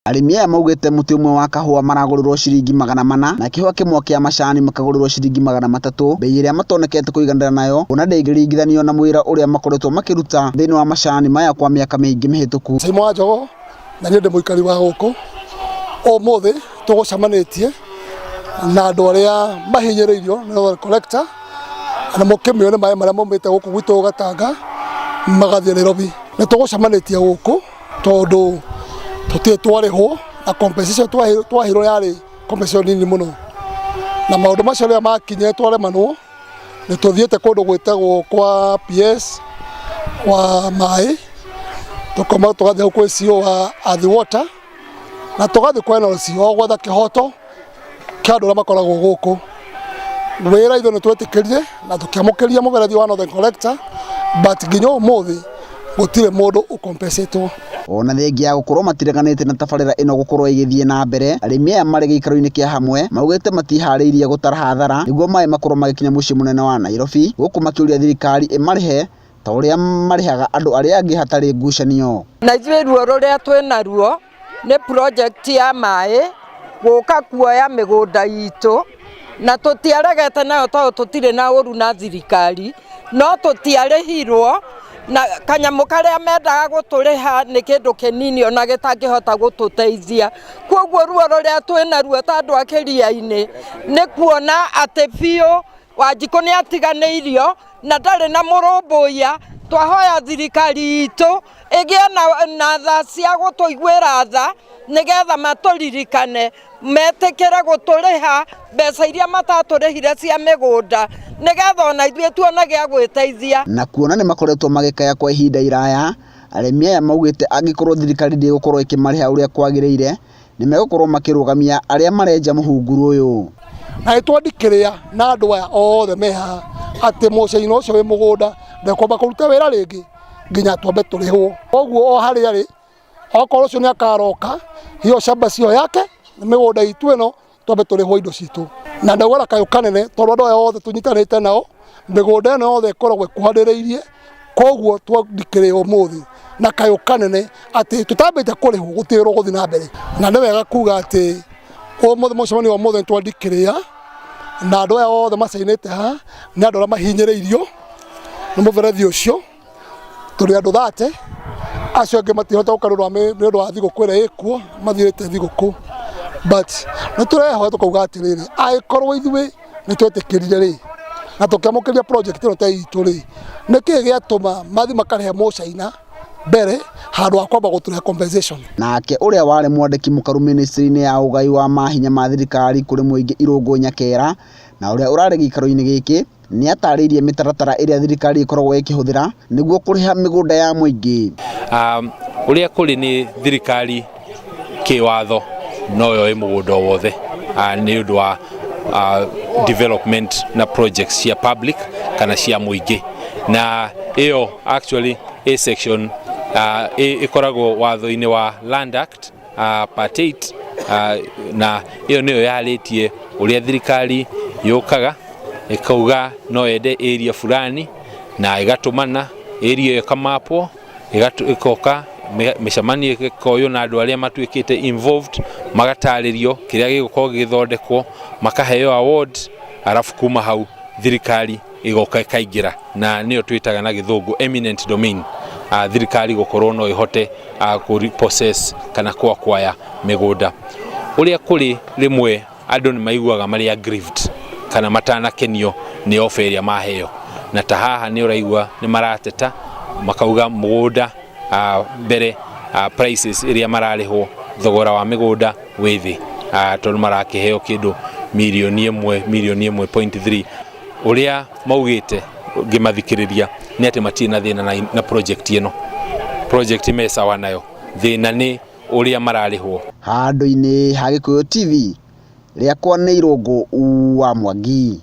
Arĩmi aya maugĩte mũtĩ ũmwe wa kahũa maragũrĩrwo ciringi 400 na kĩhũa kĩmwe kĩa macani makagũrĩrwo ciringi 300, bei ĩrĩa matonekete kũiganĩra nayo kuona ndĩngĩringithanio na wĩra ũrĩa makoretwo makĩruta thĩinĩ wa macani maya kwa mĩaka mĩingĩ mĩhĩtũku. Simon wa Njogo na niĩ ndĩ mũikari wa gũkũ. Ũmũthĩ tũgũcemanĩtie na andũ arĩa mahinyĩrĩirio nĩ Northern Collector na mũkĩmĩũĩ nĩ maĩ marĩa maumĩte gũkũ gwitũ Gatanga magathiĩ Nairobi. Nĩ tũgũcemanĩtie gũkũ tondũ tũtirĩ twarĩhwo na compensation twaheirwo yarĩ compensation nini mũno, na maũndũ macio rĩrĩa makinyire twaremanwo nĩ tũthiĩte kũndũ gwĩtagwo kwa PS wa maĩ, tũkauma tũgathiĩ hau kwĩ CO wa Athi Water na tũgathiĩ kwa NLC o gwetha kĩhoto kĩa andũ arĩa makoragwo gũkũ. Wĩra ithuĩ nĩ twetĩkĩrire na tũkĩamũkĩria mũberethi wa Northern Collector, but nginya ũmũthĩ gũtirĩ mũndũ ũkompecĩtwo. Ona thengia ya gũkorwo matireganĩte na tabarĩra ĩno gũkorwo ĩgĩthiĩ na mbere, arĩmi aya marĩ gĩikaro-inĩ kĩa hamwe maugĩte matiharĩirie gũtara hathara nĩguo maĩ makorwo magĩkinya mũciĩ mũnene wa Nairobi, gũkũ makĩũria thirikari ĩmarĩhe ta ũrĩa marĩhaga andũ arĩa angĩ hatarĩ ngucanio. Na ithuĩ ruo rũrĩa twĩ naruo nĩ project ya maĩ gũka kuoya mĩgũnda itũ, na tũtiaregete nayo tondũ tũtirĩ na ũru na thirikari, no tũtiarĩhirwo na kanyamũ karĩa mendaga gũtũrĩha nĩ kĩndũ kĩnini ona gĩtangĩhota gũtũteithia. Koguo ruo rũrĩa twĩ naruo ta andũ a kĩria-inĩ nĩ kuona atĩ biũ Wanjikũ nĩ atiganĩirio na ndarĩ na mũrũmbũiya. Twahoya thirikari itũ ĩgĩe na tha cia gũtũiguĩra tha nĩgetha matũririkane, metĩkĩre gũtũrĩha mbeca iria matatũrĩhire cia mĩgũnda nĩgetha ona ithuĩ tuone gĩa gwĩteithia. Na kuona nĩ makoretwo magĩkaya kwa ihinda iraya, arĩmi aya maugĩte angĩkorwo thirikari ndĩgũkorwo ĩkĩmarĩha ũrĩa kwagĩrĩire, nĩ megũkorwo makĩrũgamia arĩa marenja mũhunguru ũyũ. Na nĩ twandikĩrĩa na andũ aya othe me haha atĩ mũcaina ũcio wĩ mũgũnda ndekwamba kũruta wĩra rĩngĩ nginya twambe tũrĩhwo. Koguo o harĩa arĩ, okorwo ũcio nĩ akaroka, hiyo shamba sio yake, nĩ mĩgũnda itũ ĩno, twambe tũrĩhwo indo citũ. Na ndauga na kayũ kanene tondũ andũ aya othe tũnyitanĩte nao, mĩgũnda ĩno yothe ĩkoragwo ĩkuhanĩrĩirie, koguo twandikĩrĩa ũmũthĩ na kayũ kanene atĩ tũtambĩte kũrĩhwo gũtirĩ wĩra ũgũthiĩ na mbere. Na nĩ wega kuga atĩ ũmũthĩ mũcemanio wa ũmũthĩ nĩ twandikĩrĩa na andũ aya othe macainĩte haha nĩ andũ arĩa mahinyĩrĩirio nĩ mũberethi ũcio. Tũrĩ andũ 30, acio angĩ matirahota gũka nĩ ũndũ wa thigũkũ ĩrĩa ĩkuo, mathiĩte thigũkũ. But nĩ tũrehoya tũkauga atĩrĩrĩ, angĩkorwo ithuĩ nĩ twetĩkĩrire rĩ, na tũkĩamũkĩria project ĩno ta itũ rĩ, nĩkĩ gĩatũma mathiĩ makarĩhe mũcaina mbere handũ ha kwamba gũtũrĩha compensation? Nake ũrĩa warĩ mwandĩki mũkaru ministry-inĩ ya ũgai wa mahinya ma thirikari kũrĩ mũingĩ Irũngũ Nyakera na ũrĩa ũrarĩ gĩikaro-inĩ gĩkĩ nĩ atarĩirie mĩtaratara ĩrĩa thirikari ĩkoragwo ĩkĩhũthĩra nĩguo kũrĩha mĩgũnda ya mũingĩ. Ũrĩa kũrĩ nĩ thirikari kĩwatho no yoe mũgũnda o wothe nĩ ũndũ wa development na projects cia public kana cia mũingĩ, na ĩyo actually ĩ section ĩkoragwo watho-inĩ wa Land Act part 8, na ĩyo nĩyo yarĩtie ũrĩa thirikari yũkaga ĩkauga no yende area fulani na ĩgatũmana area ĩyo ĩkamapwo, ĩgoka mĩcemanio ĩkoywo na andũ arĩa matuĩkĩte involved, magatarĩrio kĩrĩa gĩgũkorwo gĩgĩthondekwo, makaheo award, arabu kuma hau thirikari ĩgoka ĩkaingĩra, na nĩyo twĩtaga na gĩthũngũ eminent domain, thirikari gũkorwo no ĩhote kũ possess kana kũ acquire mĩgũnda. Ũrĩa kũrĩ rĩmwe andũ nĩ maiguaga marĩ aggrieved kana matanakenio nĩ offer ĩrĩa maheo, na ta haha nĩ ũraigua nĩ marateta makauga mũgũnda mbere prices ĩrĩa mararĩhwo, thogora wa mĩgũnda wĩ thĩ, tondũ marakĩheo kĩndũ mirioni 1, mirioni 1.3. Ũrĩa maugĩte ngĩmathikĩrĩria nĩ atĩ matirĩ na thĩna na project ĩno, project me sawa nayo, thĩna nĩ ũrĩa mararĩhwo. Handũ-inĩ ha Gĩkũyũ TV, rĩakwa nĩ Irũngũ wa Mwangi.